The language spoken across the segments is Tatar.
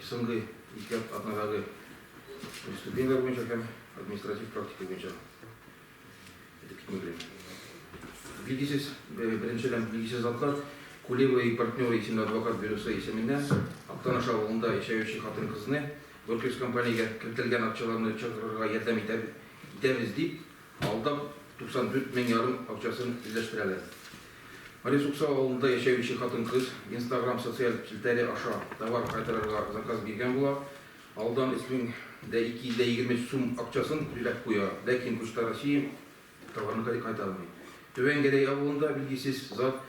Соңгы ике атнадагы преступлениеләр буенча һәм административ практика буенча әйтеп китми беләм. Билгесез, беренчедән, билгесез затлар Кулева и партнеры исемле адвокат бюросы исеменнән Актаныш авылында яшәүче хатын-кызны Горкрис компаниягә кертелгән акчаларны чыгарырга ярдәм итәбез дип алдап 94 мең ярым акчасын үзләштерәләр. Мари Суксу авылында яшәүче хатын-кыз Инстаграм социаль челтәре аша товар кайтарырга заказ биргән була. Алдан 3220 сум акчасын түләп куя, ләкин Почта России товарны кайтармый. Түбән Гәрәй авылында билгесез зат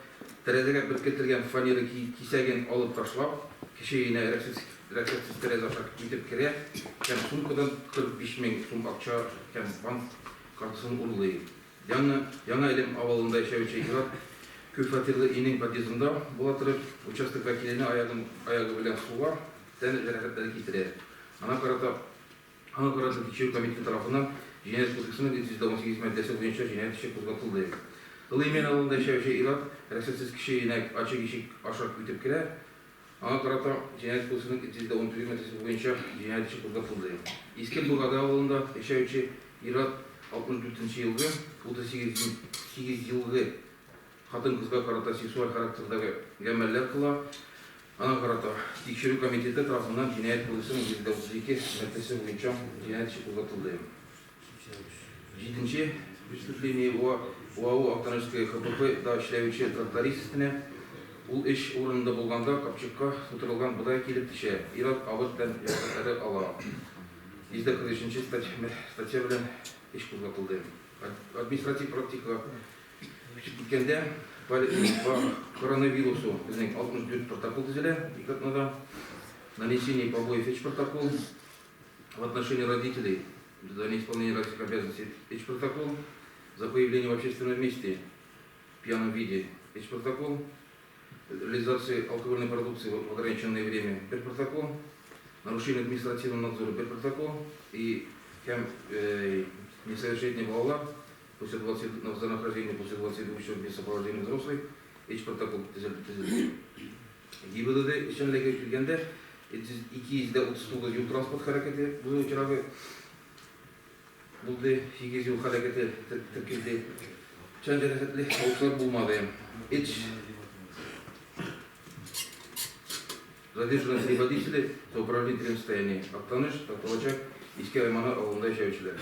тәрәзәгә беркетелгән фанера кисәген алып ташлап, кеше өенә рөхсәтсез тәрәзә аша үтеп керә һәм сумкадан 45 мең сум акча һәм банк картасын урлый. Яңа Яңа Илем авылында яшәүче ир-ат күпфатирлы өйнең подъездында була торып, участок вәкиленә аягын аягы белән суга, тән җәрәхәтләре китерә. Ана карата аңа карата Тикшерү комитеты тарафыннан Җинаять кодексының 318 маддәсе буенча җинаять эше кузгатылды. Олы Имән авылында яшәүче ир-ат рөхсәтсез кеше өенә ачык ишек аша үтеп керә, Аңа карата Җинаять кодексының 319 маддәсе буенча җинаять эше кузгатылды. Иске Богады авылында яшәүче ир-ат 64 нче елгы 38 сигез елгы хатын-кызга карата сексуаль характердагы гамәлләр кыла. Аңа карата Тикшерү комитеты тарафыннан Җинаять кодексының 132 маддәсе буенча җинаять эше кузгатылды. Җиденче преступление ОАО Актанышская ХПП да эшләүче тракторист өстенә. Ул эш урынында булганда капчыкка тутырылган бодай килеп төшә. Ир-ат авыр тән җәрәхәтләре ала. 143 нче статья белән эш кузгатылды. Административ практикага күчеп киткәндә, по коронавирусу безнең 64 протокол төзелә ике атнада. Нанесение побоев өч протокол. В отношении родителей за неисполнение родительских обязанностей өч протокол, за появление в общественном месте в пьяном виде өч протокол, реализации алкогольной продукции в ограниченное время бер протокол, нарушение административного надзора бер протокол и һәм несовершеннолетний балалар после 20 за нахождение после 22 часов без сопровождения взрослых өч протокол төзелде. ГИБДД эшчәнлеге килгәндә, 239 юл-транспорт хәрәкәте бозу очрагы булды, 8 юл һәлакәте теркелде. Тән җәрәхәтле алучылар булмады. Эч задержаны три водителя за управление в трезвом состоянии. Актаныш, Такталачак, Иске Аймана авылында яшәүчеләр.